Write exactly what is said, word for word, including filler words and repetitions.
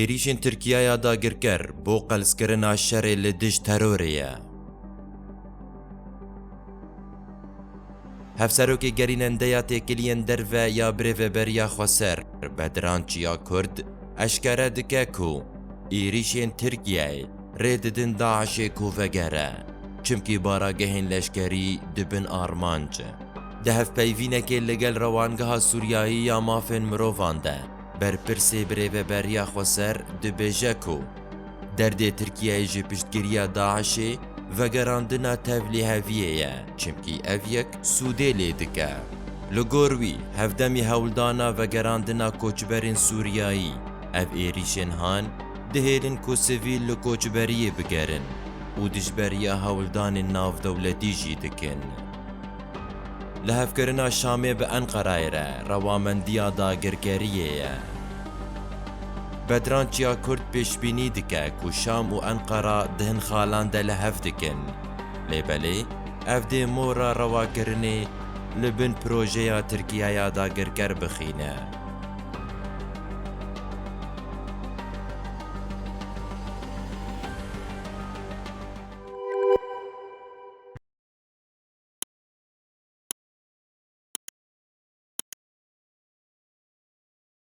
Êrîşên Tirkiyeya dagirker bo qelskirina şerê li dij terorê ye. Hevserokê gerînendeya têkiliyên derve ya Birêveberiya Xweser, Bedran Çiyakurd, eşkere dike ku êrîşên Tirkiyeyê rê didin DAIŞê ku vegere, çimkî baragehên leşkerî dibin armanc. Di hevpeyvînekê li gel Rewangeha Sûriyayî ya Mafên Mirovan de, berpirsê Birêveberiya Xweser dibêje ku derdê Tirkiyeyê ji piştgiriya DAIŞê vegerandina tevlîheviyê ye, çimkî ev yek sûdê lê dike. Li gor wî, hevdemî hewldana vegerandina koçberên Sûriyayî, ev êrîşên han dihêlin ku sivîl li koçberiyê bigerin û dijberiya hewldanên navdewletî jî dikin. Lihevkirina Şamê bi Enqerayê re rewamendiya dagirkeriyê ye. Bedran Çiyakurd pêşbînî dike ku Şam û Enqera di hin xalan de li hev dikin. Lê belê ev dê mora rewakirinê li bin projeya Tirkiyeya dagirker bixîne.